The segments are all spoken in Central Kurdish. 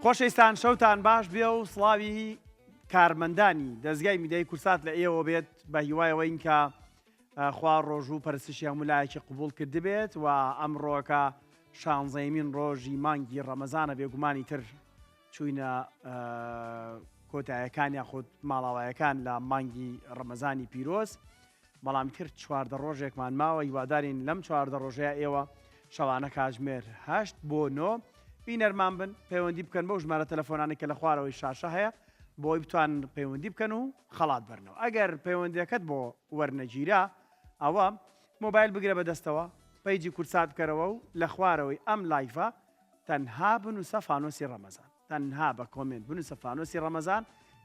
خۆشەویستان شەوتان باش بێ و سڵاوی کارمەندانی دەزگای میدیای کورسات لە ئێوە بێت بە هیوایەوەین کە خوا ڕۆژ و پەرستشی هەموو لایەکی قبوڵ کردبێت و ئەمڕۆکە شانزەیمین ڕۆژی مانگی ڕەمەزانە بێگومانی تر چوینە کۆتایەکان یاخود ماڵاوایەکان لە مانگی ڕەمەزانی پیرۆز بەڵام تر 14 ڕۆژێکمان ماوە هیوادارین لەم 14 ڕۆژەیە ئێوە شەوانە کاژمێر هەشت بۆ نۆ بینەرمان بن پەیوەندی بکەن بەو ژمارە تەلەفۆنانەی کە لە خوارەوەی شاشە هەیە بۆی بتوانن پەیوەندی بکەن و خەڵات بەرنەوە ئەگەر پەیوەندیەکەت بۆ وەرنەگیرا ئەوە مۆبایل بگرە بەدەستەوە page ی کوردسات بکەرەوە و لە خوارەوەی ئەم live ە تەنها بنووسە فانۆسی ڕەمەزان تەنها بە comment بنووسە فانۆسی ڕەمەزان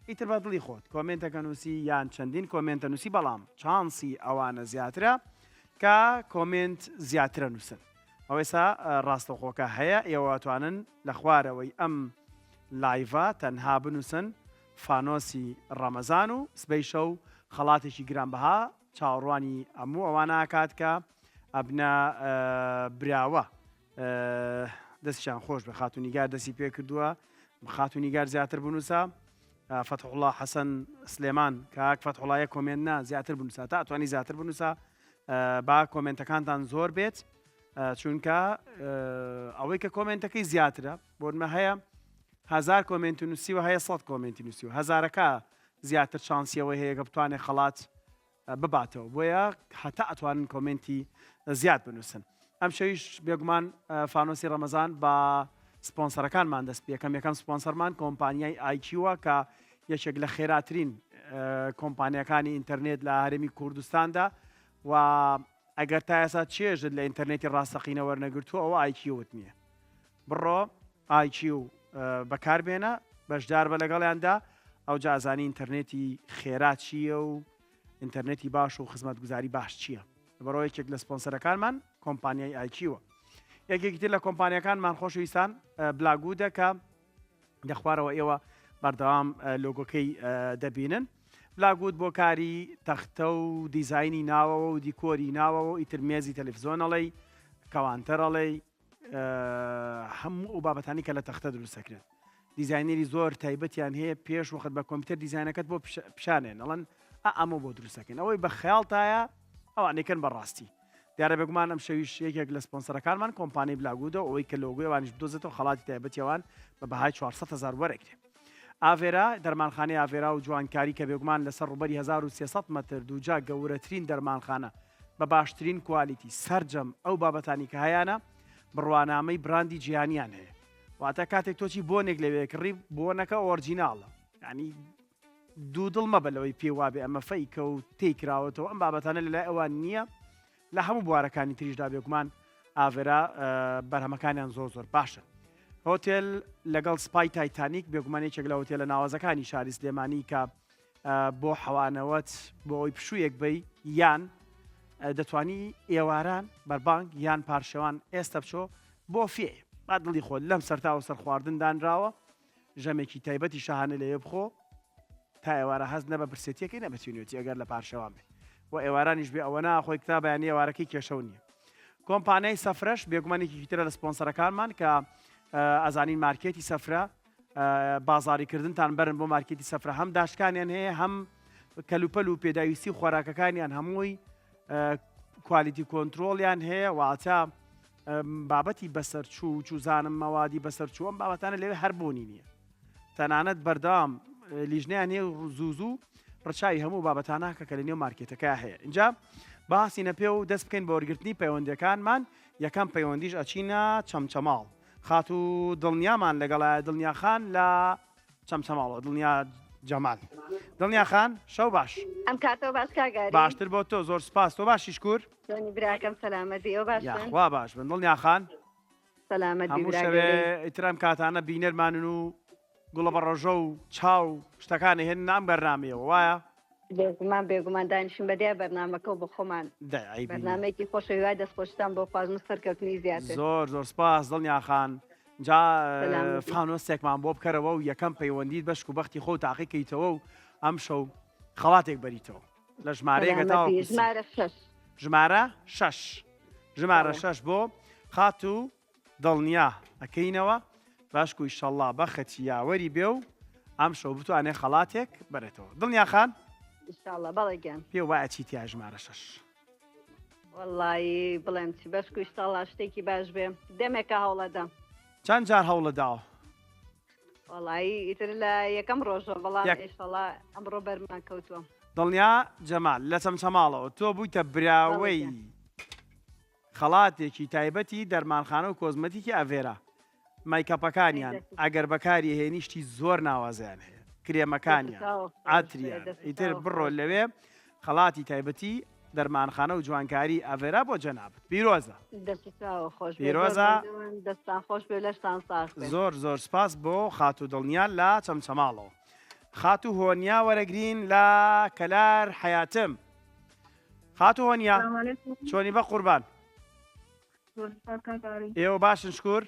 ئیتر بە دڵی خۆت comment ەکە نووسی یان چەندین comment ە نووسی بەڵام chance ی ئەوانە زیاترە کە comment زیاترە نووسن ئەوەیسا ڕاستەوخۆکە هەیە ئێوە توانن لە خوارەوەی ئەم live ە تەنها بنووسن فانۆسی ڕەمەزان و سبەی شەو خەڵاتێکی گرانبەها چاوەڕوانی هەموو ئەوانە ئەکات کە ئەبنە براوە. دەستیان خۆش بێ خاتوو نیگار دەستی پێ کردووە خاتوو نیگار زیاتر بنووسە فەتحوڵا حەسەن سلێمان کاک فەتحوڵایە comment نا زیاتر بنووسە تا ئەتوانی زیاتر بنووسە با comment ەکانتان زۆر بێت چونکە ئەوەی کە comment ەکەی زیاترە بۆنمە هەیە هزار comment نووسیوە هەیە سە comment ی نووسیوە هزارەکە زیاتر chance یەوەی هەیە کە بتوانێت خەڵات بباتەوە بۆیە هەتا ئەتوانن comment ی زیاد بنووسن ئەم شەویش بێگومان فانۆسی ڕەمەزان بە سپۆنسەرەکانمان دەست پێکەم یەکەم سپۆنسەرمان کۆمپانیای ئایکیوە کە یەکێک لە خێراترین کۆمپانیەکانی ئینتەرنێت لە هەرێمی کوردستاندا و ئەگەر تا ئێستا چێژت لە ئینتەرنێتی ڕاستەقینە وەرنەگرتووە ئەوە ئایکیوت نییە بڕۆ ئایکیو بەکاربێنە بەشدار بە لەگەڵیاندا ئەوجا ئەزانی ئینتەرنێتی خێرا چییە و ئینتەرنێتی باش و خزمەتگوزاری باش چییە بەڕۆ یەکێک لە سپۆنسەرەکانمان کۆمپانیای ئایکیوە یەکێکی تر لە کۆمپانیەکانمان خۆشەویستان بلاگودە کە دەخوارەوە ئێوە بەردەوام لۆگۆکەی دەبینن بلاگود بۆ کاری تەختە و دیزایانی ناوەوە و دیکۆری ناوەوە ئیتر مێزی تەلەفزیۆنەڵی کەوانتەرەڵی هەموو ئەو بابەتانی کە لە تەختە دروست دەکرێن دیزاینەری زۆر تایبەتیان هەیە پێش وەخت بە کۆمپیوتەر دیزینەکەت بۆ پیشانێن ئەڵەن ئەمە بۆ دروستەکەن ئەوەی بە خەیاڵتایە ئەوانەکەن بەڕاستی دیارە بێگومان ئەم شەویش یەکێک لە سپۆنسەرەکانمان کۆمپانی بلاگودە ئەوەی کە لۆگۆی ئەوانیش بدۆزێتەوە خەڵاتی تایبەتیەوان بە بەهای 400 هزار وەرەگرێ. ئاڤێرا، دەرمانخانەی ئاڤێرا و جوانکاری کە بێگومان لەسەر ڕووبەری 1300 مەتر دووجا گەورەترین دەرمانخانە بە باشترین quality سەرجەم ئەو بابەتانی کە هەیانە بڕوانامەی براندی جیهانیان هەیە واتە کاتێک تۆچی بۆنێک لەوێ کڕی بۆنەکە original ە یعنی دوو دڵ مەبە لەوەی پێ وابێ ئەمە fake ە و تێی کراوەتەوە ئەم بابەتانە لەلای ئەوان نییە لە هەموو بوارەکانی تریشدا بێگومان ئاڤێرا بەرهەمەکانیان زۆر زۆر باشن. هۆتێل لەگەڵ سپای تایتانیک بێگومان یەکێک لە هۆتێلە ناوازەکانی شاری سلێمانی کە بۆ حەوانەوەت بۆ ئەوی پشوویەک بی یان دەتوانی ئێواران بەربانگ یان پارشێوان ئێستا بچۆ بۆ فێ با دڵی خۆت لەم سەرتاوە سەر خواردن دانراوە ژەمێکی تایبەتی شاهانە لەوێ بخۆ تا ئێوارە هەست نە بە برسێتیەکەی نە بە تینوێتی ئەگەر لە پارشێوان بێ و ئێوارانیش بێ ئەوە ناخۆی کتا بەیانی ئێوارەکەی کێشەو نییە. کۆمپانیای سەفرەش بێگومان یەکێکی ترە لە سپۆنسەرەکانمان کە ئەزانین مارکێتی سەفرە بازاری کردنتان بەرن بۆ مارکێتی سەفرە هەم داشکانیان هەیە هەم کەلوپەل و پێداویستی و خۆراکەکانیان هەمووی quality control یان هەیە واتە بابەتی بەسەرچوو چوزانم مەوادی بەسەرچوو ئەم بابەتانە لەوێ هەر بوونی نییە تەنانەت بەردەوام لیژنەیان هەیە و زوو زوو ڕچاوی هەموو بابەتانە کە کە لە نێو مارکێتەکە هەیە اینجا باسینە پێ و دەست بکەین بە وەرگرتنی پەیوەندەکانمان یەکەم پەیوەندیش ئەچینە چەمچەماڵ خاتوو دڵنیامان لەگەڵایە دڵنیا خان لە چەمچەماڵەوە دڵنیا جەمال دڵنیا خان شەو باش ئەم کاتەوە باش کاک ئاری باشتر بۆ تۆ زۆر سپاس تۆ باشی شکور چۆنی براکەم سەلامەت بی ئەو باشن یاخوا باش بن دڵنیا خان سەلامەت بی هەموو برا شەوێ گەورەی. ئیتر ئەم کاتانە بینەرمانن و گوڵە بەڕۆژە و چا و شتەکان ئەهێنن ئەم بەرنامەیەوە وایە؟ بێگومان بێگومان دانیشین بە دیار بەرنامەکە و بە خۆمان دە عەیبی نیە. بەرنامەیەکی خۆشە هیوای دەستخۆشیتان بۆ خوازم و سەرکەوتنی زیاتر. زۆر زۆر سپاس دڵنیا خان جا سەلامەت بی. فانۆسێکمان بۆ بکەرەوە و یەکەم پەیوەندیت بەشک و بەختی خۆو تاقی کەیتەوە و ئەمشەو خەڵاتێک بەریتەوە لە ژمارەیەکە سەلامەت بی. تاوەکو سی. ژمارە شەش. ژمارە شەش. ژمارە بەڵێ. شەش بۆ خاتوو دڵنیا ئەکەینەوە. باشکو ئیشەڵڵا بەخت یاوەری بێ و ئەمشەو بتوانێ خەڵاتێک بەرێتەوە. دڵنیا خان؟ ئیشاڵڵا بەڵێ گیان. پێ وایە چی تیا ژمارە شەش؟ وەڵایی بڵێم چی بەشکو ئیشاڵڵا شتێکی باش بێ دەمێکە هەوڵەدەم. چەند جار هەوڵت داوە؟ وەڵایی ئیتر لە یەکەم ڕۆژەوە بەڵام ئیشەڵا ئەمڕۆ بەرمان کەوتووە. دڵنیا جەمال لە چەمچەماڵەوە تۆ بوویتە براوەی خەڵاتێکی تایبەتی دەرمانخانە و کۆزمەتیکی ئەڤێرا مەیکەپەکانیان ئەگەر بەکاری هێنی شتی زۆر ناوازەیان هەیە کرێمەکانیان عەتریان ئیتر بڕۆ لەوێ خەڵاتی تایبەتی دەرمانخانە و جوانکاری ئەڤێرا بۆ جەنابت پیرۆزە. دەست چاوە خۆش بێ زۆر پیرۆزە. مەمنون دەستان خۆش بێ لەشتان ساغ بێ. زۆر زۆر سپاس بۆ خاتوو دڵنیا لە چەمچەماڵەوە. خاتوو هۆنیا وەرەگرین لە کەلار حەیاتم. خاتوو هۆنیا سلام علیکم. چۆنی بە قوربان؟ زۆر سپاس کاک ئاری. ئێوە باشن شکور؟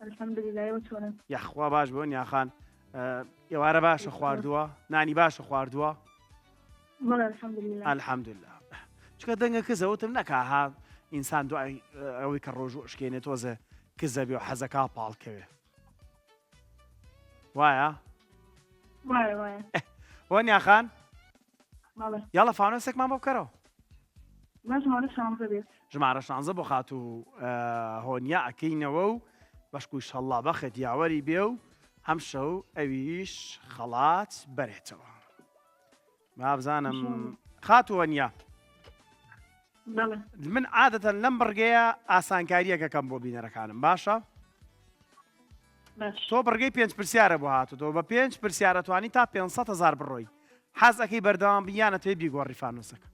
الحمدللە ئێوە چۆنن؟ یاخوا باش بۆ هۆنیا خان. ئێوارە باشە خواردووە؟ نانی باشە خواردووە؟ بەڵێ الحمدللە. الحمدللە. چونکە دەنگە کزە وتم نەکا ها ئینسان دوای ئەوەی کە ڕۆژوو ئەشکێنێ تۆزێ کزە بێ و حەزەکا پاڵکەوێ. وایە؟ وایە وایە. هۆنیا خان؟ بەڵێ. یاڵە فانۆسێکمان بۆ بکەرەوە. با ژمارە شانزە بێت. ژمارە شانزە بۆ خاتوو هۆنیا ئەکەینەوە و بەشکو ئیشەڵڵا بەخت یاوەری بێ و ئەمشەو ئەویش خەڵات بەرێتەوە. بابزانم خاتوو هۆنیا. بەڵێ. من عادەتەن لەم بڕگەیە ئاسانکارییەکەکەم بۆ بینەرەکانم باشە؟ باش. تۆ بڕگەی پێنج پرسیارە بۆ هاتوتەوە بە پێنج پرسیارە توانی تا 500 هزار بڕۆی حەز ئەکەی بەردەوام بی یان ئەتەوێ بیگۆڕی فانۆسەکە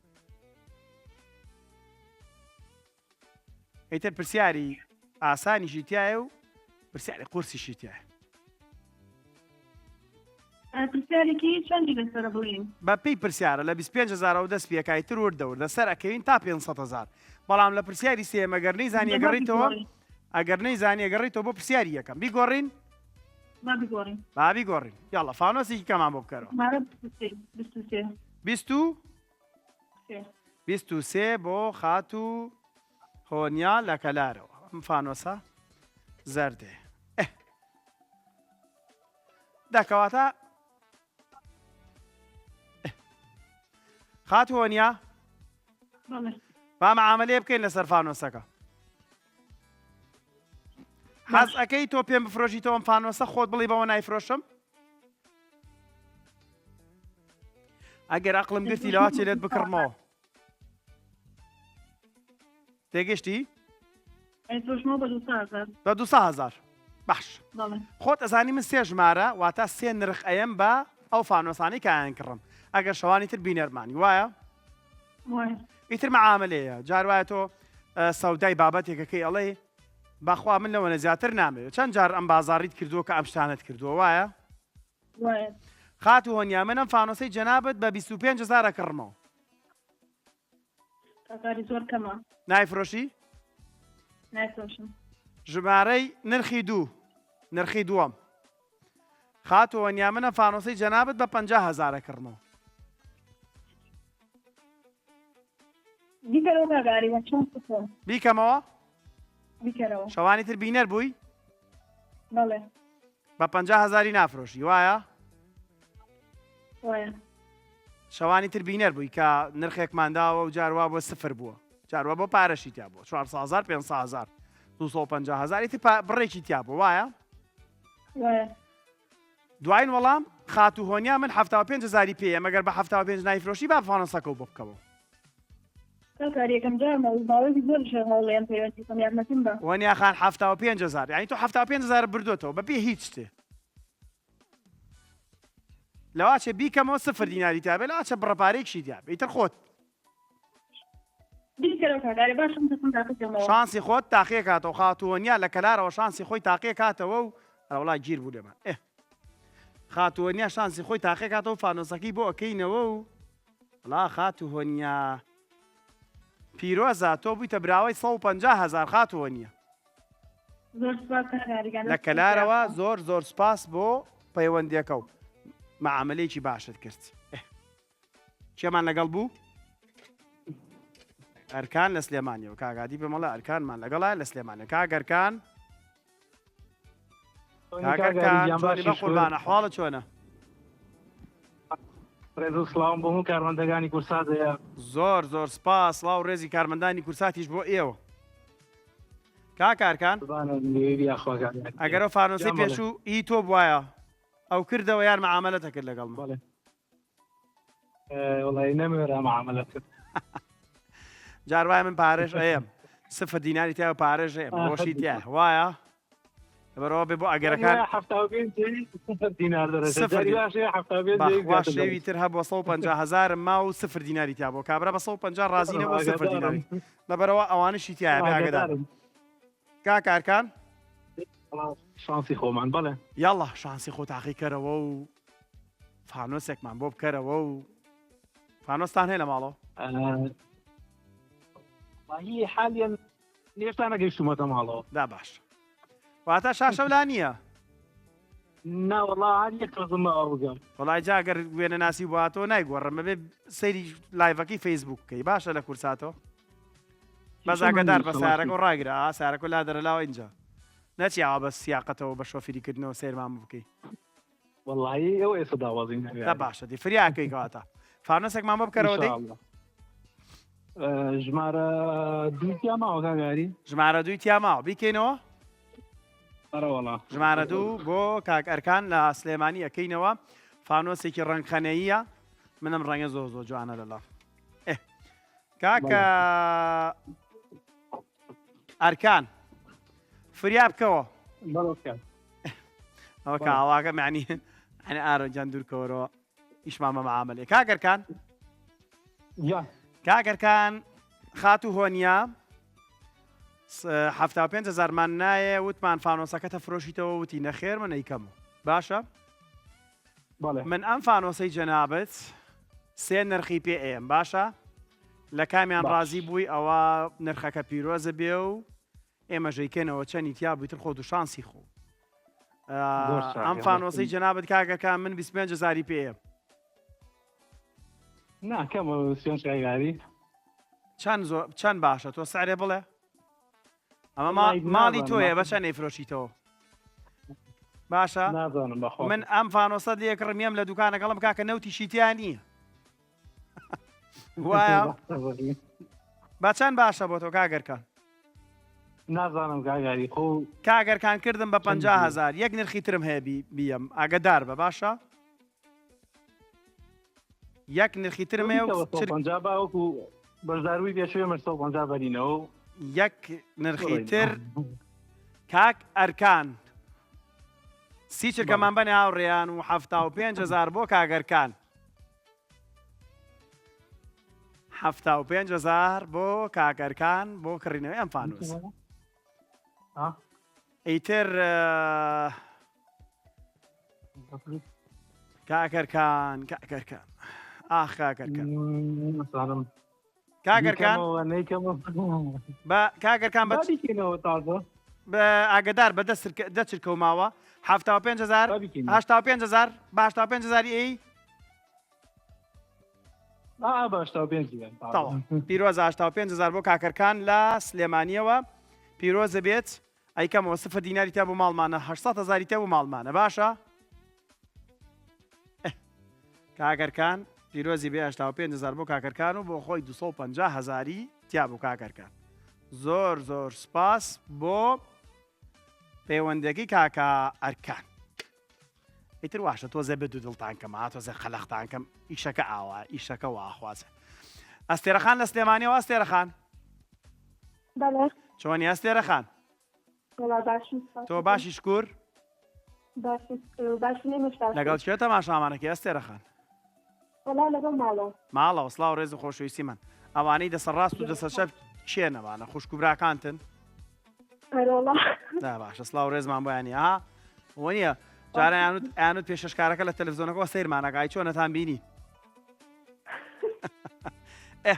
ئیتر پرسیاری ئاسانیشی تایە و پرسیاری قورسیشی تایە پرسیارێکی چەندی لەسەرە بڵێین؟ بە پێی پرسیارە لە 25 هەزارەوە دەست پێکای تر وردە وردە سەر ئەکەوین تا 500 هەزار بەڵام لە پرسیاری سێیەم ئەگەر نەیزانی ئەگەڕیتەوە ئەگەر نەیزانی ئەگەڕیتەوە بۆ پرسیاری یەکەم بیگۆڕین با بیگۆڕین با بیگۆڕین یاڵا فانۆسێکی کەمان بۆ بکەرەوە ژمارە 23 23 بیست و 23 بۆ خاتوو هۆنیا لە کەلارەوە ئەم فانۆسە زەردێ ئه. دەکەواتە خاتوو هۆنیا با معاملەیە بکەین لەسەر فانۆسەکە حەز ئەەکەی تۆ پێم بفرۆشیتەوە ئەم فانۆسە خۆت بڵی بەوە نایفرۆشم ئەگەر ئەقلم گرتی لەوا چێ لێت بکڕمەوە تێگەشتی؟ بە 200 هزار باش خۆت ئەزانی من سێ ژمارە واتە سێ نرخ ئەیەم بە ئەو فانۆسانەی کایان کڕم ئەگەر شەوانی تر بینەرمانی وایە ئیتر معاملەیە جار وایە تۆ سەودای بابەتێکەکەی ئەڵێ بەخوا من لەوەنە زیاتر نامەوێت چەند جار ئەم بازاڕیت کردووە کە ئەم شتانت کردووە وایە خاتوو هۆنیا من ئەم فانۆسەی جەنابت بە 25 هزار ئەکڕمەوە کاکاری زۆر کەمە. نایفرۆشی؟ نایفرۆشم. ژمارەی نرخی دوو نرخی دووەم خاتوو هۆنیا من ئەم فانۆسەی جەنابت بە 50 هزار ئەکڕمەوە. بیکەرەوە کاک ئاری وە چۆن قسە. بیکەمەوە؟ بیکەرەوە. شەوانی تر بینەر بووی؟ بەڵێ. بە 50 هزاری نافرۆشی وایە؟ وایە. شەوانی تر بینەر بووی کە نرخێکمان داوە و جار وا بۆ سفر بووە جار وا بۆ پارەشی تیا بووە 400 هزار 500 هزار 250 هزار ئیتر بڕێکی تیا بووە وایە؟ وایە. دواین وەڵام خاتوو هۆنیا من 75 هزاری پێیە مەگەر بە 75 نایفرۆشی با فانۆسەکەو بۆ بکەمەوە. کاک ئاری یەکەم جارمە و ماوەیەکی زۆریش هەوڵێم پەیوەندی بکەم یارمەتیم بە. هۆنیا خان 75 هزار یانی تۆ 75 هزارت بردۆتەوە بەبێ هیچ شتێ. لەواچێ بیکەمەوە سفر دیناری تیابێ لەواچە بڕە پارەیەکشی تیابێ ئیتر خۆت. بیکەرەوە کاک ئاری باشم دەستم تاقیکەمەوە. شانسی خۆت تاقیەکاتەوە خاتوو هۆنیا لە کەلارەوە شانسی خۆی تاقیەکاتەوە و ئەرەوەڵا گیر بوو لێمان ئێ خاتوو هۆنیا شانسی خۆی تاقیەکاتەوە فانۆسەکەی بۆ ئەکەینەوە و وەڵا خاتوو هۆنیا پیرۆزە تۆ بوویتە براوەی 150 هەزار خاتوو هۆنیا. زۆر سوپاس کاک ئاری گیان لە کەلارەوە زۆر زۆر سوپاس بۆ پەیوەندیەکە و معاملەیەکی باشت کرد. کێمان لەگەڵ بوو؟ ئەرکان لە سلێمانیەوە کاگادی پێمەڵە ئەرکانمان لەگەڵە لە سلێمانە کاگەرکان. کاک ئەرکان چۆنی بەقوربان ئەحواڵت چۆنە؟ ڕێز و سڵاوم بۆ هەموو کارمەندەکانی کورسات هەیە. زۆر زۆر سپاس سڵاو ڕێزی کارمەندانی کورساتیش بۆ ئێوە کاک ئارکان. ئەگەر ئەو فانۆسەی پێشوو ئی تۆ بوایە ئەو کردەوە یان معامەلەتە کرد لەگەڵم؟ وەڵی نەموێرا معامەلە کرد. جار وایە من پارەش ئەیەم سفر دیناری تیا و پارەش ئەیەم بۆشی تیا وایە لەبەرەوە بێ بۆ ئەگەرەکان بەخوا شێوی تر هەبووە 150 هزارم ما و سفر دیناری تیا بۆ کابرا بە 150 ڕازی نەبوو سفر دیناری لەبەرەوە ئەوانشی تایە بێ ئاگدار کاک ئارکان شانسی خۆمان بەڵێ یاڵا شانسی خۆ تاقیکەرەوە و فانۆسێکمان بۆ بکەرەوە و فانۆستان هەیە لە ماڵەوە حالیان هێشتا نەگەیشتوومەتە ماڵەوە. دا باش واتە شاشەو لا نییە؟ نا وەڵا هەر یەک تۆزم ماوە بگەم. وەڵای جا گەر وێنە ناسی بواتەوە نایگۆڕم بەبێ سەیری لایڤەکەی فەیسبوک بکەی باشە لە کورساتەوە بەس ئاگادار بە سارەکە و ڕاگرە ئا سارەکە لا دەرە لاوە ئینجا نەچی ئاوا بە سیاقەتەوە بە شۆفیری کردنەوە سەیرمان بکەی. وەڵایی ئەو ئێستا داوازین دا باشە دی فریاکەی کەواتە فانۆسێکمان بۆ بکەرەوە دەی ژمارە دووی تیا ماوە کاک ئاری ژمارە دووی تیا ماوە بیکەینەوە ئەرەوەڵا ژمارە دوو بۆ کاک ئەرکان لە سلێمانی ئەەکەینەوە فانۆسێکی ڕەنگخەنەیە منم ڕەنگە زۆر زۆر جوانە لەلا کاکە ئەرکان فریا بکەوە ئەوە کاواکە معنی ئەنی ئارۆجان دوورکەوەرەوە ئیشمان بە معاملێ کاک ئەرکان کاک ئەرکان خاتوو هۆنیا 75 هزارمان نایە وتمان فانۆسەکەتە فرۆشیتەوە وتی نەخێر من ئەیکەم باشە من ئەم فانۆسەی جەنابت سێ نرخی پێ ئێم باشە لە کامیان ڕازی بووی ئەوە نرخەکە پیرۆزە بێ و ئێمە ژەیکەنەوە چەنی تیا بوویتر خۆت و شانسی خۆ ئەم فانۆسەی جەنابت کاکەکە من 25 هزاری پێیە چەند زۆر چەند باشە تۆ سعرێ بڵێ ئەمە ماڵی تۆیە بە چەند نەیفرۆشیتەوە باشە من ئەم فانۆسە لێکڕمیەم لە دوکانەکەڵم کاکە نەوتیشی تیا نییە وایە با چەند باشە بۆ تۆ کاگەرکان نازانم کاگاری خۆ کاگەرکان کردم بە 500هزار یەک نرخی ترم هەیە بیەم ئاگدار بە باشە یەک نرخی ترم هەیە و باوەکو بەشداروی پێشوێ مە 150 بەرینەوە یەک نرخی تر کاک ئەرکان سی چرکەمان بەنێ هاوڕێیان و 75 هزار بۆ کاگەرکان 75 هزار بۆ کاک ئەرکان بۆ کڕینەوەی ئەم فانوس ئیتر کاک ئەرکان کاک ئەرکان ئاخ کاک ئەرکان کاک ئەرکان بە کاک ئەرکان بە بە ئاگدار بە دە چرکە و ماوە 75 هزار 85 هزار بە 85 هزاری ئەی پیرۆز 85 هزار بۆ کاکەرکان لە سلێمانیەوە پیرۆزە بێت ئەیکەمەوە سفر دیناری تا بۆ ماڵمانە 800 هزاری تا بۆ ماڵمانە باشە کاک ئەرکان پیرۆزی بێ 85 هزار بۆ کاک ئەرکان و بۆ خۆی 250 هزاری تیا بوو کاک ئەرکان زۆر زۆر سپاس بۆ پەیوەندەکەی کاکە ئەرکان ئیتر واشە تۆزێ بە دوو دڵتان کەم ها تۆزێ قەلەختان کەم ئیشەکە ئاوا ئیشەکە واخوازە ئەستێرەخان لە سلێمانیەوە ئەستێرەخان بەڵێ چۆنی ئەستێرەخان وەڵا باشم سپاس تۆ باشی شکور باشم باشم ئێمەش باشین. لەگەڵ کێ تەماشامانەکەی ئەستێرە خان؟ وەڵا لەگەڵ ماڵەوە. ماڵەوە سڵاو ڕێز و خۆشەویستی من. ئەوانەی دەسە ڕاست و دەسە چەپ کێن ئەوانە خوشک و براکانتن؟ ئەرەوەڵا. دا باشە سڵاو ڕێزمان بۆیان نیە ها وە نییە جارە ئەیانوت ئەیانوت پێشەشکارەکە لە تەلەڤزیۆنەکەوە سەیرمانەکە ئای چۆنەتان بینی ئێ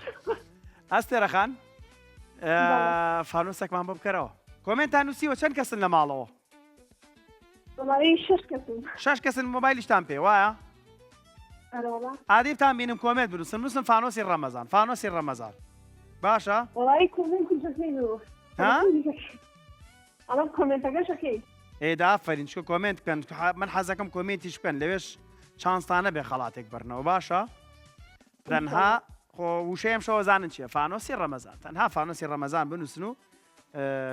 ئەستێرە خان فانوسێکمان بۆ بکەرەوە کۆمێنتان نووسیوە چەند کەسن لە ماڵەوە شش کەسن مۆبایلیشتان پێ وایە ئادیبتان بینم کۆمێنت بنووسن نووسن فانۆسی ڕەمەزان فانۆسی ڕەمەزان باشە کۆمێنتەکەی. ئێ دە ئافەرین چکە comment بکەن من حەزەکەم comment یش بکەن لەوێش چانستانە بێ خەڵاتێک بەرنەوە باشە تەنها خۆ وشەیەم شەوە زانن چیە فانۆسی ڕەمەزان تەنها فانۆسی ڕەمەزان بنووسن و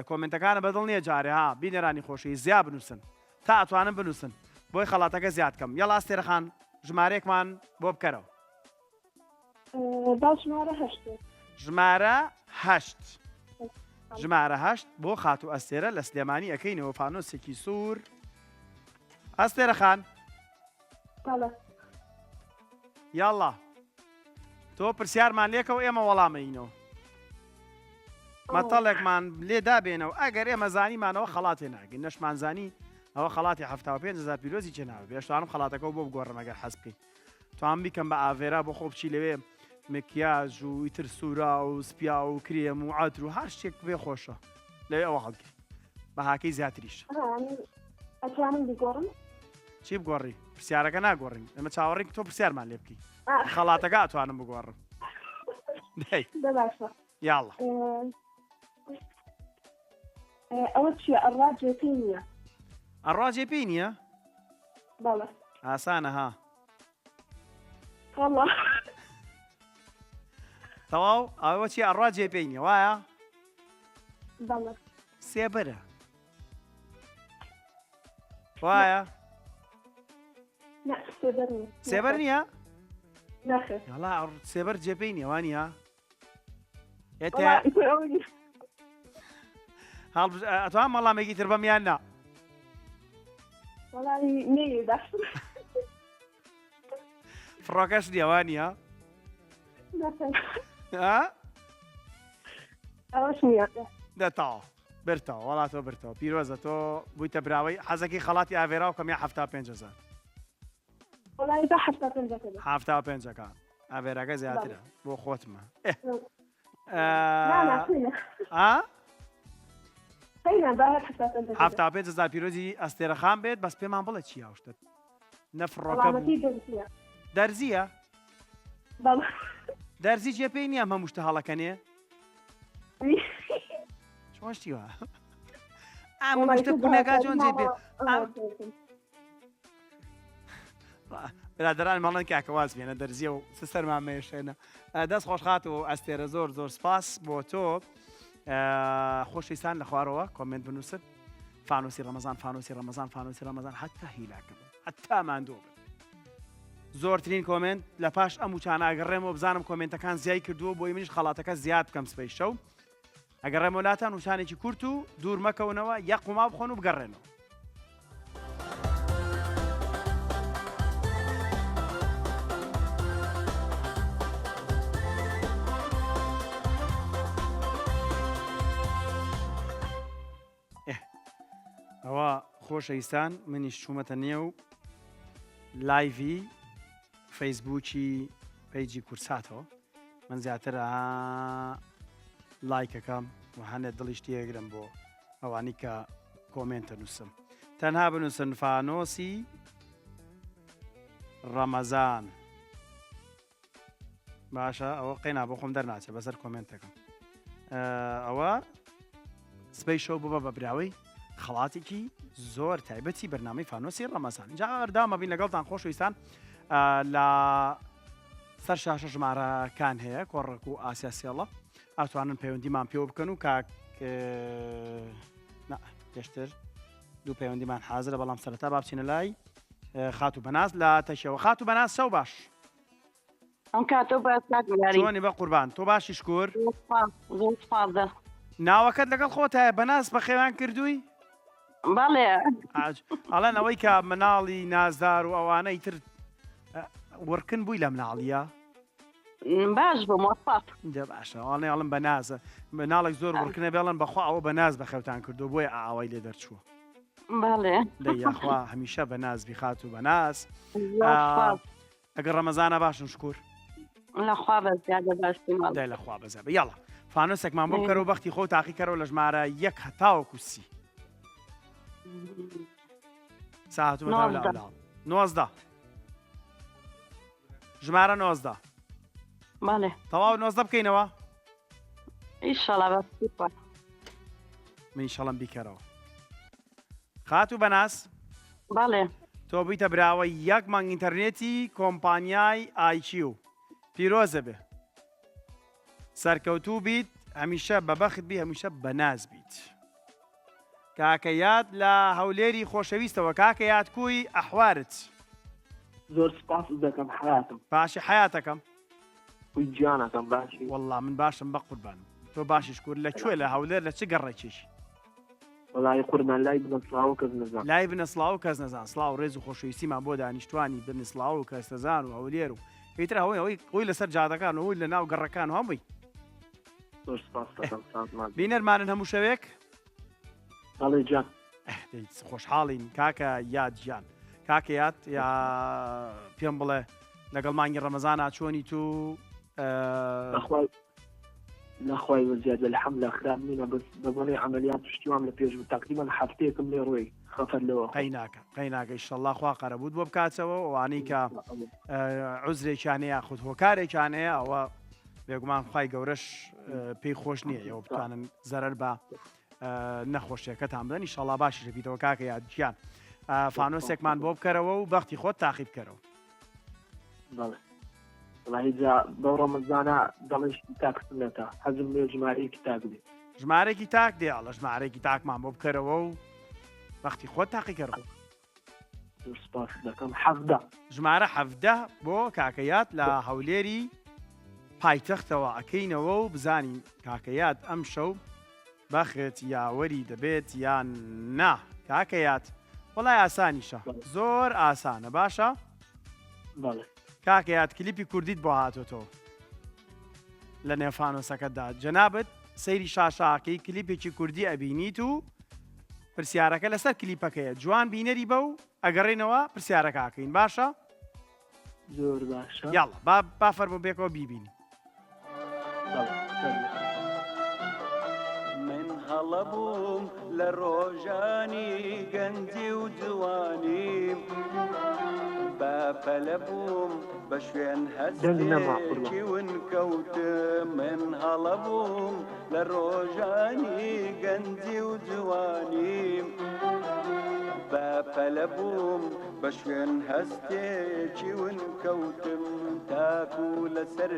comment ەکانە بەدڵ نییە جارێ ها بینەرانی خۆشی زیا بنووسن تا ئەتوانن بنووسن بۆی خەڵاتەکە زیاد کەم یەڵا ئەستێرەخان ژمارەیەکمان بۆ بکەرەوە. با ژمارە هەشت بێت. ژمارە هەشت ژمارە هەشت بۆ خاتوو ئەستێرە لە سلێمانی ئەکەینەوە فانۆسێکی سوور ئەستێرە خان بەڵێ. یاڵڵا تۆ پرسیارمان لێکەوە ئێمە وەڵامەینەوە مەتەڵێکمان لێ دابێنەوە ئەگەر ئێمە زانیمانەوە خەڵاتێ ناگەین نەشمان زانی ئەوە خەڵاتی 75 هزار پیرۆزی چێ ناوە بێشتوانم خەڵاتەکە بۆ بگۆڕم ئەگەر حەز بکەی توان بیکەم بە ئاڤێرا بۆ خۆ بچی لەوێ مکیاج و ئیتر سوورا و سپیا و کرێم و عاتر و هەر شتێک بێ خۆشە لەوێ ئەوە هەڵگری بەهاکەی زیاتریش ئەتوانم بگۆڕم چی بگۆڕی پرسیارەکە ناگۆڕین ئێمە چاوەڕێین تۆ پرسیارمان لێ بکەی خەڵاتەکە ئەتوانم بگۆڕم باشە یاڵە ئەوە چیە ئەڕوا جێ پێی نییە ئەڕوا جێ پێی نییە بەڵێ ئاسانە ها وەڵا تەواو ئەوە چی ئەڕوا جێ پێی نییە وایە بەڵێ سێبەرە وایە سێبەر نییە سێبەر جێپێی نییە وانە ئەتوان مەڵامێکی تر بەم یان نا فڕۆکەش نییە وانە ئەوەش نییە دەتاوە برتەوە وەڵا تۆ برتەوە پیرۆزە تۆ بوویتە براوەی حەزەکەی خەڵاتی ئاڤێرا و کەم یا 75 هەزار وەڵی با حەفتا پێنجەکە بێ. حەفتا و پێنجەکە ئاڤێراکە زیاترە بۆ خۆتمە ئێ. نا نا قینە ئا قینە با هەر حەفتا پێنجەکە بێ. حەفتا پێنج هەزار پیرۆزی ئەستێرەخان بێت بەس پێمان بڵێ چی شتت نە فڕۆکە بوو وەڵامەکەی دەرزییە دەرزییە بەڵێ دەرزی جێ پێی نییە ئەم هەموو شتە هەڵەکەنێ چۆن شتی وا ئەم شتە کونەکە چۆن جێ پێ برادران مەڵێن کاکە واز بێنە دەرزیە و سەرمان مێشێنە دەست خۆشخات و ئەستێرە زۆر زۆر سپاس بۆ تۆ خۆشەویستان لە خوارەوە comment بنووسن فانوسی ڕەمەزان فانوسی ڕەمەزان فانوسی ڕەمەزان حتا هیلاکە بن حتا ماندوو بن زۆرترین comment لە پاش ئەم وچانە ئەگەڕێمەوە بزانم comment ەکان زیای کردووە بۆی منیش خەڵاتەکە زیاد بکەم سبەی شەو ئەگەڕێمەوە لاتان وچانێکی کورت و دوور مەکەونەوە یەک قوما بخۆن و بگەڕێنەوە. ئەوە خۆشەویستان منیش چوومەتە نێو live ی فەیسبووکی page ی کورساتەوە من زیاتر لایکەکەم و هەنێ دڵیش تێگرم بۆ ئەوانی کە comment ە نووسم تەنها بنووسن فانۆسی ڕەمەزان باشە ئەوە قەینا بۆ خۆم دەرناچێ بەسەر comment ەکەم ئەوە سبەی شەو ببە بە براوەی خەڵاتێکی زۆر تایبەتی بەرنامەی فانۆسی ڕەمەزان جا بەردەوامە بین لەگەڵتان خۆشەویستان لە سەر شاشە ژمارەکان هەیە کۆڕەک و ئاسیا سێڵە ئەتوانن پەیوەندیمان پێوە بکەن و کاک پێشتر دوو پەیوەندیمان حازرە بەڵام سەرەتا با بچینە لای خاتوو بەناز لە تەکیەوە خاتوو بەناز شەو باش ئەم کاتەو باش کاک یاری. چۆنی بە قوربان تۆ باشی شکور. زۆر سپاس زۆر سپاس دە. ناوەکەت لەگەڵ خۆتایە بەناز بەخێویان کردووی؟ بەڵێ. ئاج ئەڵێن ئەوەی کە مناڵی نازدار و ئەوانە ئیتر وڕکن بووی لە مناڵیە؟ باش بووم وەسپاس. دە باشە ئەڵێ ئەڵم بەنازە مناڵێک زۆر وڕکنە بێڵن بەخوا ئەوە بەناز بەخێوتان کردو بۆیە ئاوای لێ دەرچووە. بەڵێ. دەی یاخوا هەمیشە بەناز بی خاتوو بەناز. زۆر سپاس. ئەگەر ڕەمەزانە باشن شکور. لە خوا بە زیادە باشترین وەڵا. دای لە خوا بەزە بە یاڵا فانۆسێکمان بۆ بکەرەوە بەختی خۆ تاقی کەرەوە لە ژمارە یەک هەتاوەکو سی ساعت 19 ژمارە 19 بەڵێ تەواو 19 بکەینەوە ئیشەڵا بەس من شەڵم بیکەرەوە. خاتوو بەناز. بەڵێ. تۆ بوویتە براوەی یەک مانگ ئینتەرنێتی کۆمپانیای ئایکیو. پیرۆزە بێ. سەرکەوتوو بیت هەمیشە بە بەخت بی هەمیشە بەناز بیت. کاکە یاد لە هەولێری خۆشەویستەوە کاکە یاد کوی ئەحوارت. زۆر سپاست دەکەم حەیاتم. باشی حەیاتەکەم. کوی گیانەکەم باشی. وەڵا من باشم بەقوربان تۆ باشی شکور لە کوێ لە هەولێر لە چ گەڕەکێکی؟ وەڵایی قوربان لای بنەسڵاو و کەسنەزان. لای بنەسڵاو و کەسنەزان سڵاو ڕێز و خۆشەویستیمان بۆ دانیشتوانی بنسڵاو و کەسنەزان و هەولێر و ئیتر هەوەی ئەوەی ئەوی لەسەر جادەکان و ئەوی لە ناو گەڕەکان و هەمووی. زۆر سپاست دەکەم سازمان. بینەرمانن هەموو شەوێک؟ بەڵێ گیان. دەی خۆشحاڵین کاکە یاد گیان. کاکە یاد یا پێم بڵێ لەگەڵ مانگی ڕەمەزانا چۆنی تو بەخوای نەخوای وەزیاد الحمد لە خراپ نینە بەس بەبۆنەی عەمەلیات پشتیوام لە پێش بوو تەقریبەن هەفتەیەکم لێ ڕۆی خەفەت لەوە خۆم. قەیناکە قەیناکە ئیشەڵا خوا قەرەبووت بۆ بکاتەوە ئەوانەی کە عوزرێکیان هەیە یاخود هۆکارێکیان هەیە ئەوە بێگومان خوای گەورەش پێی خۆش نییە ئێوە بتوانن زەرەر بە نەخۆشیەکەتان بدەن ئیشەڵا باشیش دەبیتەوە کاکە یاد گیان فانۆسێکمان بۆ بکەرەوە و بەختی خۆت تاقی بکەرەوە. بەڵێ وەڵاهی جا بەو ڕەمەزانە دەڵێ شتی تاک سوننەتە حەزم لێ ژمارەیەکی تاک دێ. ژمارەیەکی تاک دێ ئەڵە ژمارەیەکی تاکمان بۆ بکەرەوە و بەختی خۆت تاقیکەرەوە. زۆر سپاست دەکەم 17. ژمارە 17 بۆ کاکە یاد لە هەولێری پایتەختەوە ئەکەینەوە و بزانین کاکە یاد ئەمشەو بەخت یاوەری دەبێت یان نا کاکە یاد وەڵای ئاسانیشە زۆر ئاسانە باشە بەڵێ. کاکە یاد کلیپی کوردیت بۆ هاتۆتەوە لە نێو فانۆسەکەتدا جەنابت سەیری شاشاکەی کلیپێکی کوردی ئەبینیت و پرسیارەکە لەسەر کلیپەکەیە جوان بینەری بە و ئەگەڕێنەوە پرسیارەکە ئەکەین باشە زۆر باشە یاڵا با با فەرموو بێکەوە بیبینی من هەڵە بووم لە ڕۆژانی گەنجی و جوانیم بە پەلە بووم بە شوێن هەستێکی ون کەوتم من هەڵە بووم لە ڕۆژانی گەنجی و جوانیم بە پەلە بووم بە شوێن هەستێکی ون کەوتم تاکو لەسەر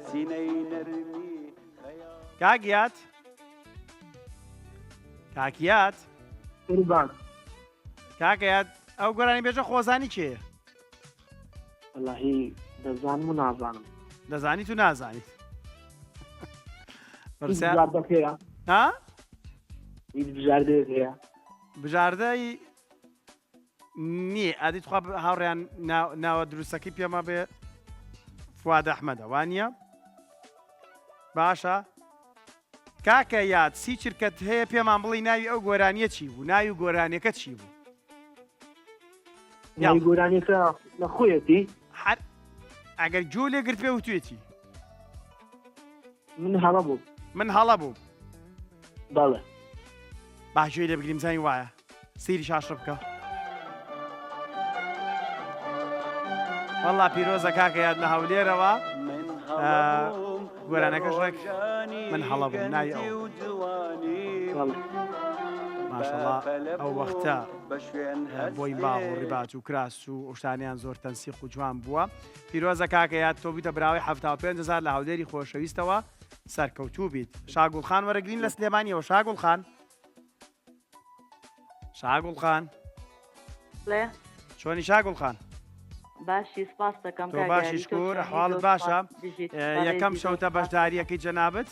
سینەی نەرمی خەیاڵ. کاک یاد کاک یاد قوربان. کاکە یاد ئەو گۆرانی بێژە خۆزانی کێیە؟ وەڵاهی دەزانم و نازانم. دەزانیت و نازانیت. هیچ بژاردەک هەیە؟ ها؟ هیچ بژاردەیەک هەیە؟ بژاردەی نییە ئادی تخوا هاوڕیان ناوە دروستەکەی پێما بێ فواد ئەحمەدە وانە باشە کاکە یاد سی چرکەت هەیە پێمان بڵی ناوی ئەو گۆرانیە چی بوو ناوی گۆرانیەکە چی بوو ناوی گۆرانیەکە لە خۆیەتی هەر ئەگەر گوێ لێ گرت پێ وتوێتی من هەڵە بووم من هەڵە بووم بەڵێ با گوێی لێ بگریم زانین وایە سەیری شاشە بکە وەڵا پیرۆزە کاکە یاد لە هەولێرەوە گۆرانەکەش ڕێک من هەڵە بووم ناوی ئەو ماشەڵا ئەو وەختە بۆی باغ و ڕیبات و کراس و ئەو شتانیان زۆر تەنسیق و جوان بووە پیرۆزە کاکە یاد تۆ بیتە براوەی 75000 لە هەولێری خۆشەویستەوە سەرکەوتوو بیت شاگوڵ خان وەرەگرین لە سلێمانیەوە شاگوڵ خان شاگوڵ خان بڵێ. چۆنی شاگوڵ خان؟ باشی سپاس دەکەم تۆ باشی شکور حاڵت باشە یەکەم شەوتە بەشداریەکەی جەنابت؟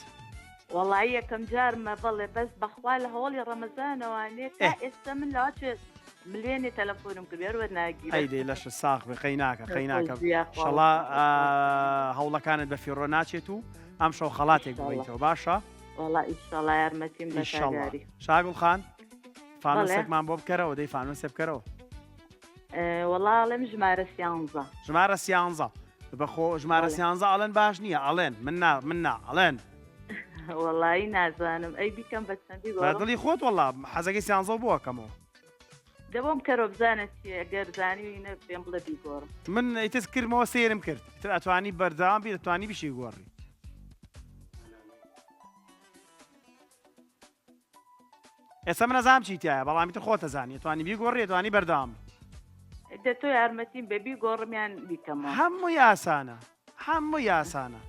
وەڵایی یەکەم جارمە بەڵێ بەس بەخوا لە هەوڵی ڕەمەزانەوانێ تا ئێستا من لەوە چێ ملیۆنێ تەلەفۆنم کرد هەر وەرناگیرێ. ئەی دەی لەشت ساغ بێ قەی ناکە قەی ناکە شەڵا هەوڵەکانت بە فیڕۆ ناچێت و ئەمشەو خەڵاتێک ببەیتەوە باشە؟ وەڵا ئیشەڵا یارمەتیم بە کاگاری. شاگوڵ خان فانۆسێکمان بۆ بکەرەوە دەی فانۆسێ بکەرەوە. وەڵا ئەڵێم ژمارە سیانزە. ژمارە سیانزە بەخۆ ژمارە سیانزە ئەڵێن باش نییە ئەڵێن من نا من نا ئەڵێن. وەڵایی نازانم ئەی بیکەم بە چەندی بە دڵی خۆت وەڵا حەزەکەی سیانزە بۆ ئەکەمەوە. دەبۆم کەرۆ بزانە چیە گەر زانیوی نە پێم بڵێ بیگۆڕم. من ئیتر کردمەوە سەیرم کرد ئیتر ئەتوانی بەردەوام بی ئەتوانی بشی گۆڕی. ئێستا من ئەزانم چی تایە بەڵام ئیتر خۆت ئەزانی ئەتوانی بیگۆڕی ئەتوانی بەردەوام بی. دە تۆ یارمەتیم بە بیگۆڕم یان بیکەمەوە. هەمووی ئاسانە هەمووی ئاسانە.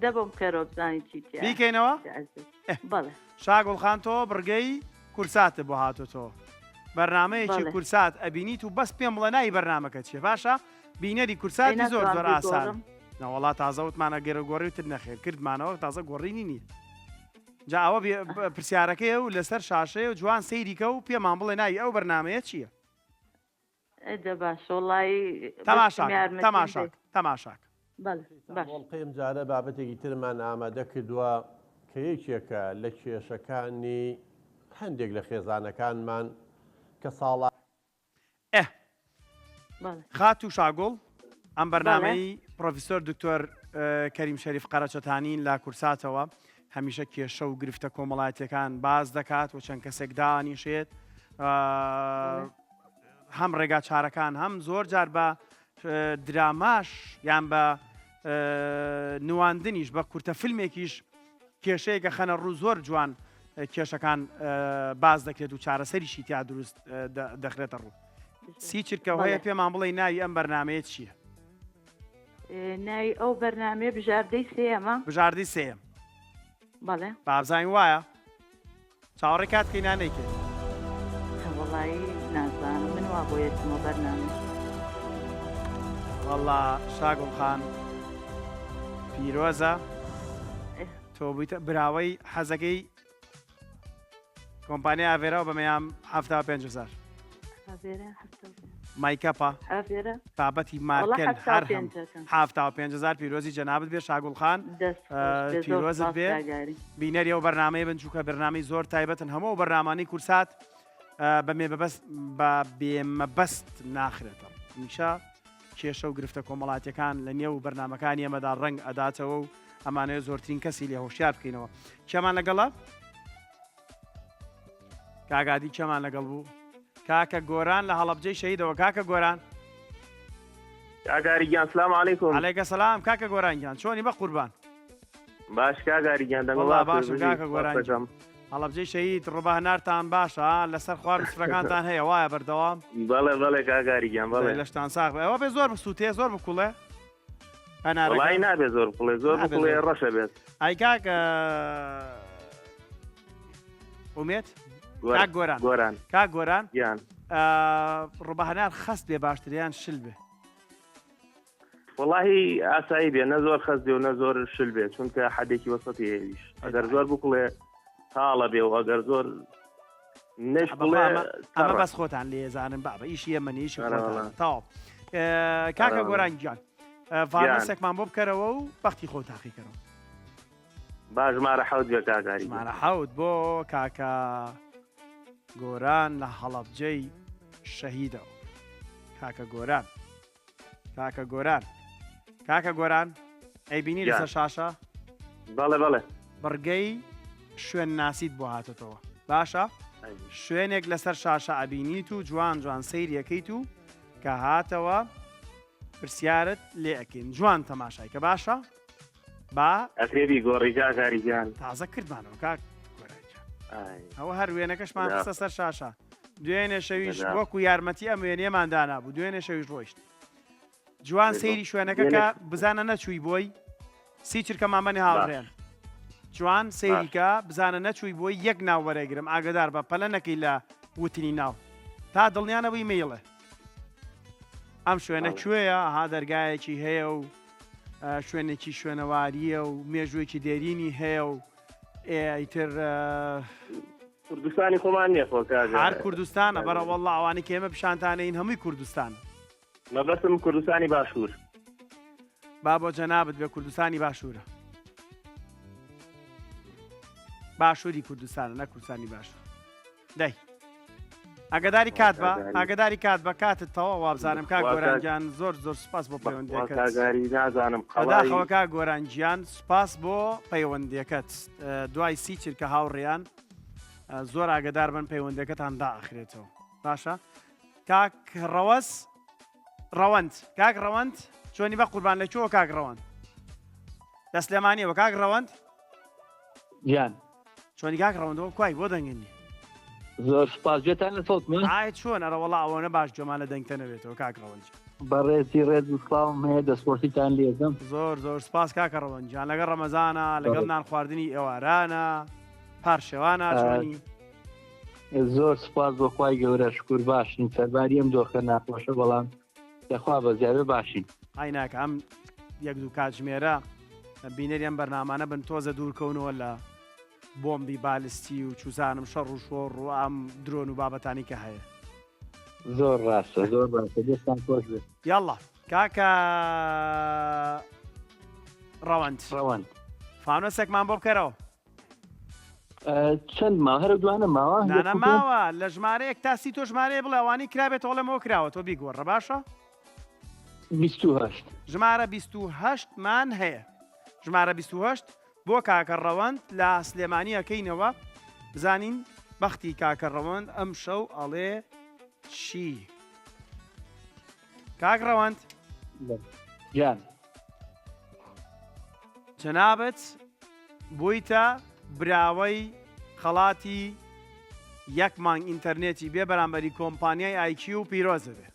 دە بۆم بکەرەوە بزانین چی تیایە. بیکەینەوە؟ بەڵێ. شاگوڵ خان تۆ بڕگەی کورساتت بۆ هاتۆتەوە بەرنامەیەکی کورسات ئەبینیت و بەس پێم بڵێ ناوی بەرنامەکە چیە باشە بینەری کورساتی زۆر زۆر ئاسان نەوەڵا تازە وتمانە گەرە گۆڕی وتت نەخێر کردمانەوە تازە گۆڕینی نییە جا ئەوە پرسیارەکەیە و لەسەر شاشەیە و جوان سەیریکە و پێمان بڵێ ناوی ئەو بەرنمەیە چییە؟ دە باشە وڵی تەماشاک تەماشاک تەماشاک ئەڵقەی ئەمجارە بابەتێکی ترمان ئامادە کردووە کە یەکێکە لە کێشەکانی هەندێک لە خێزانەکانمان کە ساڵا. ئه خاتوو شاگوڵ ئەم بەرنامەی پرۆفیسۆر دکتۆر کەریم شەریف قەرەچەتانین لە کورساتەوە هەمیشە کێشە و گرفتە کۆمەڵایەتیەکان باس دەکات و چەند کەسێک دانیشێت هەم ڕێگا چارەکان هەم زۆر جار بە دراماش یان بە نواندنیش بە کورتە فیلمێکیش کێشەیەکە خەنە ڕوو زۆر جوان کێشەکان باس دەکرێت و چارەسەریشی تیا دروست دەخرێتە ڕوو سی چرکە هەیە پێمان بڵێ ناوی ئەم بەرنمەیە چییە؟ ناوی ئەو بەرنامەیە بژاردەی سێیەمە. بژاردەی سێیەم. بەڵێ. بابزانین وایە؟ چاوەڕێی کات کەی نا نەیکەی؟ وەڵایی نازانم من وا بۆ یەتمە بەرنامە. وەڵا شاگوڵ خان پیرۆزە تۆ بوویتە براوەی حەزەکەی کۆمپانیای ئاڤێرا و بەمەیام 75 هزار مایکەپە بابەتی مارکەن هەر 75 هزار پیرۆزی جەنابت بێ شاگوڵ خان پیرۆزت بێ بینەری ئەو بەرنمەیە بن چووکە بەرنمەی زۆر تایبەتن هەموو ئەو بەرنامانەی کورسات بە مێبەبەست بە بێمەبەست ناخرێتەوە هەمیشە کێشە و گرفتە کۆمەڵاتیەکان لە نێو بەرنمەکانی ئەمەدا ڕەنگ ئەداتەوە و ئەمانەیە زۆرترین کەسی لێ هۆشیار بکەینەوە کێمان لەگەڵە کاگادی کێمان لەگەڵ بوو کاکە گۆران لە هەڵەبجەی شەهیدەوە کاکە گۆران کاگاری گیان سلام علیکم علیکە سلام کاکە گۆران گیان چۆنی بە قوربان باش کاگاری گیان دەنگ باشم کاکە گۆران هەڵەبجەی شەهید ڕۆبە هەنارتان باشە لەسەر خوار سفرەکانتان هەیە وایە بەردەوام بەڵێ بەڵێ کاگاری گیان بەڵێ لەشتان ساغ بێ ئەوە بێ زۆر بسووتێ زۆر بکوڵێ هەنارەکە وەڵی نابێ زۆر بکوڵێ زۆر بکوڵێ ڕەشە بێت ئای کاک ئومێد کاک گۆران گۆران کاک گۆران گیان ڕۆبە هەنار خەست بێ باشتریان شل بێ وەڵاهی ئاسایی بێ نە زۆر خەست بێ و نە زۆر شل بێ چونکە حەدێکی وەسەتی هەیەویش ئەگەر زۆر بکڵێ تاڵە بێ و ئەگەر زۆر نەش بڵێ ئەمە بەس خۆتان لێزانن بابە ئیشی ئێمە نیشی تاو کاکە گۆران گیان ڤارنەسێکمان بۆ بکەرەوە و بەختی خۆ تاقیکەرەوە با ژمارە حەوت بێ کاکاری ژمارە حەوت بۆ کاکە گۆران لە هەڵەبجەی شەهیدەوە کاکە گۆران کاکە گۆران کاکە گۆران ئەیبینی لەسەر شاشە بەڵێ بەڵێ بڕگەی شوێن ناسیت بۆ هاتۆتەوە باشە شوێنێک لەسەر شاشە ئەبینیت و جوان جوان سەیریەکەیت و کە هاتەوە پرسیارت لێ ئەکەین جوان تەماشای کە باشە با ئەکرێ بیگۆڕی کاک ئاری گیان تازە کردمانەوە کاک گۆران گیان ئەوە هەر وێنەکەشمان خستە سەر شاشە دوێنێ شەویش وەکو یارمەتی ئەم وێنەیەمان دانابوو دوێنێ شەویش ڕۆیشت جوان سەیری شوێنەکە کە بزانە نەچووی بۆی سی چرکە مامەنی هاوڕێن جوان سەیریکە بزانە نەچووی بۆی یەک ناو وەرەگرم ئاگدار بە پەلە نەکەی لە وتنی ناو تا دڵنیانەوەی مەیڵێ ئەم شوێنە کوێیە ها دەرگایەکی هەیە و شوێنێکی شوێنەوارییە و مێژوویەکی دێرینی هەیە و ئیتر کوردستانی خۆمان نییە خۆ کاک هەر کوردستانە بەرە والله ئەوانەی کە ئێمە پیشانتانەین هەمووی کوردستان مەبەستم کوردستانی باشوور با بۆ جەنابت بێ کوردستانی باشوورە باشووری کوردستانە نە کوردستانی باشوور دەی ئاگداری کات بە ئاگداری کات بە کاتت تەواو وابزانم کاک گۆران گیان زۆر زۆر سوپاس بۆ پەیوەندیەکەت کاگاری نازانم بەداخەوە کاک گۆران گیان سوپاس بۆ پەیوەندیەکەت دوای سی چرکە هاوڕێیان زۆر ئاگدار بن پەیوەندەکەتان داخرێتەوە باشە کاک ڕەوەز ڕەوەند کاک ڕەوەند چۆنی بە قوربان لە کوێوە کاک ڕەوەند لە سلێمانیەوە کاک ڕەوەند گیان. چۆنی کاک ڕەوەندەوە کوای بۆ دەنگت نیە؟ زۆر سوپاس گوێتان لە سەوتمە؟ ئای چۆن ئەرە وەڵا ئەوەنە باش گوێمان لە دەنگتە نەبێتەوە کاک ڕەوەند گیان. بەڕێزی ڕێز و سڵاوم هەیە دەستخۆشیتان لێدەم. زۆر زۆر سپاس کاکە ڕەوەند گیان لەگەڵ ڕەمەزانە لەگەڵ نان خواردنی ئێوارانە پارشێوانە چۆنی؟ زۆر سوپاس بۆ خوای گەورە شکور باشین سەرباری ئەم دۆخە ناخۆشە بەڵام لەخوا بەزیادە باشین. ئای ناکە ئەم یەک دوو کاتژمێرە بینەری ئەم بەرنامانە بن تۆزە دوورکەونەوە لە بۆمبی بالستی و چوزانم شەڕ و شۆڕ و ئەم درۆن و بابەتانی کە هەیە. زۆر ڕاستە زۆر ڕاستە دەستان خۆش بێت. یاڵڵا کاکە ڕەوەند ڕەوەند فانۆسێکمان بۆ بکەرەوە. چەند ماوە هەرە دوانە ماوە نانا ماوە لە ژمارەیەک تا سی تۆ ژمارەیە بڵێ ئەوانەی کرابێت ئەڵێمەوە کراوە تۆ بیگۆڕە باشە 28 ژمارە 28 مان هەیە ژمارە 28 بۆ کاکە ڕەوەند لە سلێمانی ئەکەینەوە بزانین بەختی کاکە ڕەوەند ئەم شەو ئەڵێ چی کاک ڕەوەند گیان جەنابت بوویتە براوەی خەڵاتی یەک مانگ ئینتەرنێتی بێ بەرامبەری کۆمپانیای ئایکیو پیرۆزە بێ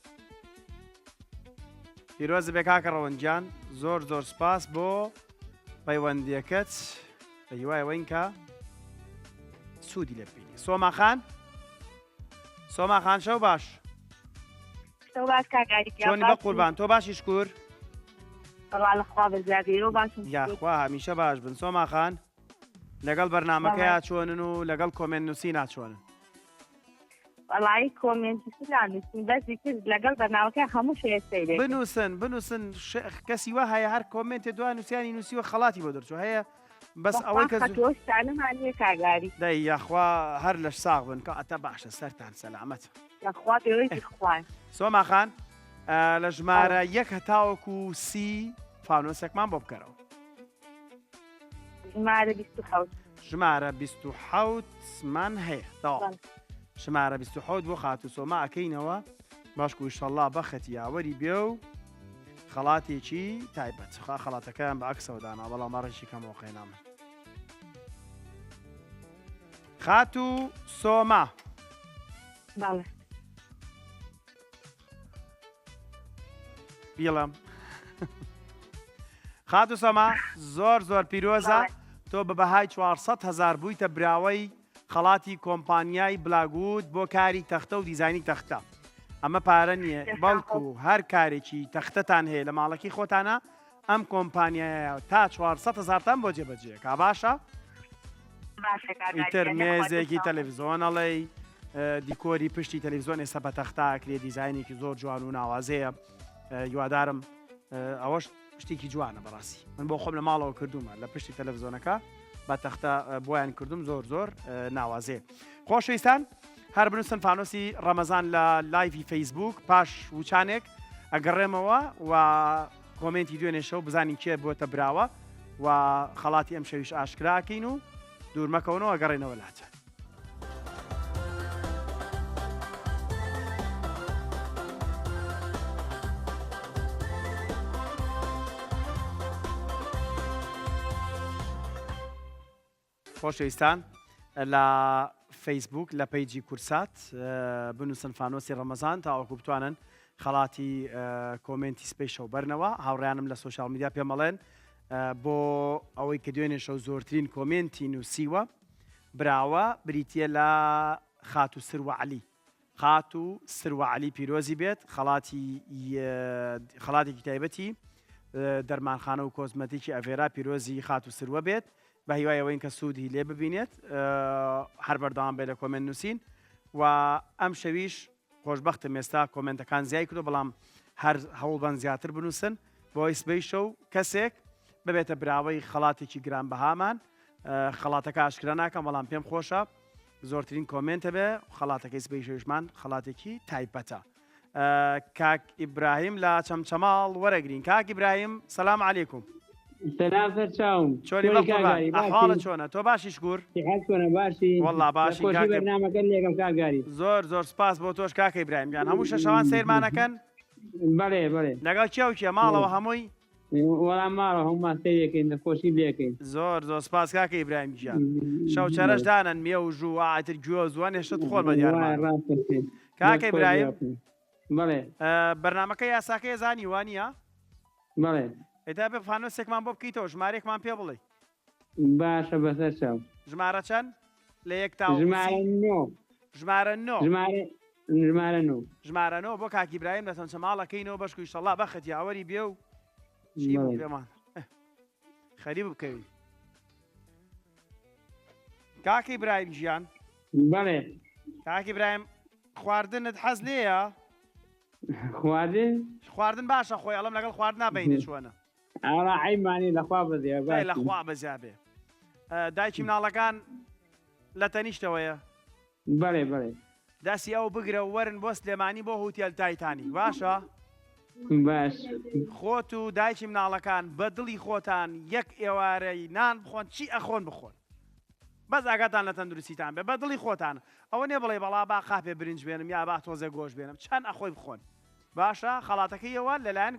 پیرۆزە بێ کاکە ڕەوەند گیان زۆر زۆر سپاس بۆ پەیوەندیەکەت بە هیوای ئەوەین کە سوودی لێ ببینی سۆما خان سۆما خان شەو باش شەو باش کاک ئاری گیان چۆنی بە قوربان تۆ باشی شکور وەڵا لە خوا بەزیادەیەوە باشم یاخوا هەمیشە باش بن سۆما خان لەگەڵ بەرنمەکەیا چۆنن و لەگەڵ کۆمێنت نووسینا چۆنن وەڵایی کۆمێنتی نانووسین بەس ئیتر لەگەڵ بەرنامەکە هەموو شەیە سەیرێ بنووسن بنووسن کەسی وا هەیە هەر کۆمێنتێ دوا نووسیانی نووسیوە خەڵاتی بۆ دەرچوو هەیە بەس ئەوەی کە خەتۆشتانەمان نییە کاگاری دەی یاخوا هەر لەش ساغ بن کە ئەتە باشە سەرتان سەلامەت یاخوا بێوەی خوا سۆما خان لە ژمارە یەک هەتاوەکو سی فانۆسێکمان بۆ بکەرەوە ژمارە 27 ژمارە 27 مان هەیە تەواو ژمارە 27 بۆ خاتوو سۆما ئەکەینەوە باشکو ئیشەڵڵا بەخت یاوەری بێ و خەڵاتێکی تایبەت خوا خەڵاتەکەیان بە عەکسەوە دانا بەڵام بەڕێکی کەمەوە قەینا من خاتوو سۆما بەڵێ بیڵم خاتوو سۆما زۆر زۆر پیرۆزە تۆ بە بەهای 400 هزار بوویتە براوەی خەڵاتی کۆمپانیای بلاگوود بۆ کاری تەختە و دیزاینی تەختە ئەمە پارە نییە بەڵکو هەر کارێکی تەختەتان هەیە لە ماڵەکەی خۆتانە ئەم کۆمپانیایە تا 400 هزارتان بۆ جێبەجێ کا باشە ئیتر مێزێکی تەلەڤزیۆن ئەڵێی دیکۆری پشتی تەلەڤزیۆن ئێستا بە تەختا ئەکرێ دیزاینێکی زۆر جوان و ناوازەیە هیوادارم ئەوەش شتێکی جوانە بەڕاستی من بۆ خۆم لە ماڵەوە کردومە لە پشتی تەلەڤزیۆنەکە بە تەختە بۆیان کردوم زۆر زۆر ناوازەیە خۆشەویستان هەر بنووسن فانۆسی ڕەمەزان لە لایڤی فەیسبوک پاش وچانێک ئەگەڕێمەوە و کۆمێنتی دوێنێ شەو بزانین کێ بۆتە براوە و خەڵاتی ئەم شەویش ئاشکراکەین و دوورمەکەونەوە گەڕێنەوە لاتان. خۆشەویستان لە فەیسبوک لە پەیجی کورسات بنووسن فانۆسی ڕەمەزان تاوەکو بتوانن خەڵاتی کۆمێنتی سپەی شەو بەرنەوە هاوڕیانم لە سۆشیال میدیا پێمەڵێن بۆ ئەوەی کە دوێنێ شەو زۆرترین کۆمێنتی نووسیوە براوە بریتە لە خاتوو سروە عەلی خاتوو سروە عەلی پیرۆزی بێت خەڵاتی خەڵاتێکی تایبەتی دەرمانخانە و کۆزمەتیکی ئەڤێرا پیرۆزی خاتوو سروە بێت بە هیوای ئەوەین کە سوودی لێ ببینێت هەر بەردەوام بێت لە کۆمێنت نووسین و ئەم شەویش خۆشبەختم ئێستا کۆمێنتەکان زیای کردو بەڵام هەر هەوڵبەن زیاتر بنووسن بۆی سبەی شەو کەسێک ببێتە براوەی خەڵاتێکی گرانبەهامان خەڵاتەکە ئاشکرا ناکەم بەڵام پێم خۆشە زۆرترین کۆمێنتە بێ خەڵاتەکەی سبەی شەویشمان خەڵاتێکی تایبەتە کاک ئیبراهیم لە چەمچەماڵ وەرەگرین کاک ئیبراهیم سەلام عەلەیکوم. سەلام سەر چاوم چۆنی بە قوربان ئەحواڵت چۆنە تۆ باشی شکور سیحەت چۆنە باشی وەڵا باشی کاکە بەرنامەکەت لێکەم کاک گاری زۆر زۆر سپاس بۆ تۆش کاکە ئیبراهیم گیان هەموو شەشەوان سەیرمانەکەن بەڵێ بەڵێ لەگەڵ کێ و کێ ماڵەوە هەمووی؟ وەڵا ماڵە هەموومان سەیرێکەین دەخۆشی لێکەین. زۆر زۆر سپاس کاکە ئیبراهیم گیان. شەو چەرەش دانەن مێوژ و ئاتر گوێز و هەنێ شت خۆن بە دیارمان. کاکە ئیبراهیم. بەڵێ. بەرنامەکە یاساکەی ئەزانی وانییە؟ بەڵێ. ئێتا بێ فانۆسێکمان بۆ بکەیتەوە ژمارەیەکمان پێ بڵێ. باشە بەسەر چاو. ژمارە چەند؟ لە یەک تا ژمارە نۆ. ژمارە نۆ. ژمارە ژمارە نۆ. ژمارە نۆ بۆ کاک ئیبراهیم لە چەمچەماڵەکەینەوە بەشکو ئیشەڵا بەخت یاوەری بێ و چی بوو پێمان خەریب بکەوین. کاک ئیبراهیم گیان. بەڵێ. کاک ئیبراهیم خواردنت حەز لێیە؟ خواردن؟ خواردن باشە خۆی ئەڵم لەگەڵ خواردنا بینێ چۆنە؟ ئاوا عەیبمانی لەخوا بەزیا باشی. لەخوا بەزیا بێ. دایکی مناڵەکان لە تەنیشتەوەیە؟ بەڵێ بەڵێ. دەستی ئەو بگرە و وەرن بۆ سلێمانی بۆ هوتێل تایتانیک باشە؟ باش. خۆت و دایکی مناڵەکان بە دڵی خۆتان یەک ئێوارەی نان بخۆن چی ئەخۆن بخۆن بەس ئاگاتان لە تەندروستیتان بێ بە دڵی خۆتان ئەوە نیە بڵێی بەڵا با قاپێ برنج بێنم یا با تۆزێ گۆشت بێنم چەند ئەخۆی بخۆن باشە خەڵاتەکەی ئەوە لەلایەن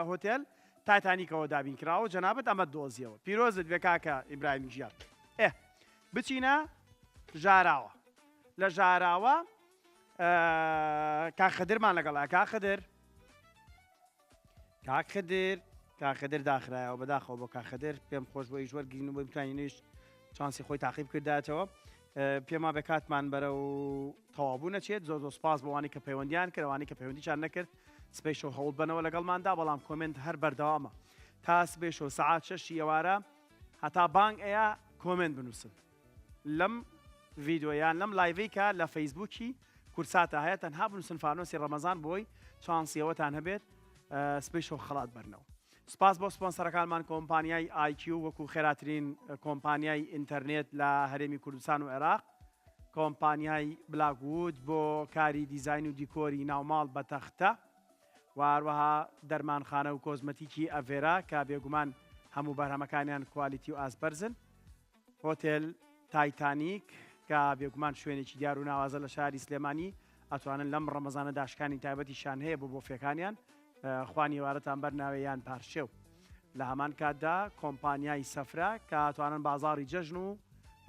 هۆتێل تایتانیکەوە دابین کراوە جەنابت ئەمەت دۆزیەوە پیرۆزت بێ کاکە ئیبراهیم گیان ئێ بچینە ژاراوە لە ژاراوە کاک خدرمان لەگەڵا کاک خدر کاک خدر کاک خدر داخرایەوە بەداخەوە بۆ کاک خدر پێم خۆش بۆ ئیش وەرگین و بۆی بتوانینیش چانسی خۆی تاقی بکرداتەوە پێما بێ کاتمان بەرەو تەواوبوون نەچێت زۆر زۆر سپاس بۆ وانی کە پەیوەندیان کرد ئەوانەی کە پەیوەندیشان نەکرد سبەی شەو هەوڵ بەنەوە لەگەڵماندا بەڵام کۆمێنت هەر بەردەوامە تا سبەی شەو سەعات شەشی ئێوارە هەتا بانگ ئەیا کۆمێنت بنووسن لەم ڤیدیۆ یان لەم live ەی کە لە فەیسبووکی کوردساتە هەیە تەنها بنووسن فانۆسی ڕەمەزان بۆی چانسی ئەوەتان هەبێت سبەی شەو خەڵات بەرنەوە. سپاس بۆ سپۆنسەرەکانمان کۆمپانیای ئایکیو وەکو خێراترین کۆمپانیای ئینتەرنێت لە هەرێمی کوردستان و عێراق، کۆمپانیای بلاک وود بۆ کاری دیزاین و دیکۆری ناوماڵ بە تەختە و هەروەها دەرمانخانە و کۆزمەتیکی ئەڤێرا کە بێگومان هەموو بەرهەمەکانیان کوالیتی و ئاست بەرزن. هۆتێل تایتانیک کە بێگومان شوێنێکی دیار و ناوازە لە شاری سلێمانی ئەتوانن لەم ڕەمەزانە داشکانی تایبەتیشان هەیە بۆ بۆفێکانیان خوانی ئێوارەتان بەرناوێ یان پارشێو لە هەمان کاتدا کۆمپانیای سەفرە کە ئەتوانن بازاڕی جەژن و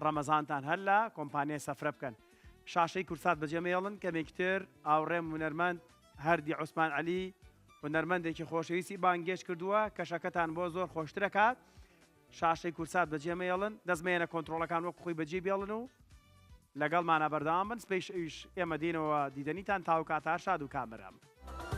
ڕەمەزانتان هەر لە کۆمپانیای سەفرە بکەن شاشەی کورسات بەجێ مەیەڵن کەمێکتر ئاوڕێم هونەرمەند هەردی عوسمان عەلی هونەرمەندێکی خۆشەویستی بانگێشت کردووە کەشەکەتان بۆ زۆر خۆشترەکات شاشەی کورسات بەجێ مەیەڵن، دەست مەیەنە کۆنترۆڵەکان وەک خۆی بەجێی بێڵن و لەگەڵمانا بەردەوام بن، سبەی شەویش ئێمە دێینەوە دیدەنیتان تاوکاتە هەر شاد و کامەران بن.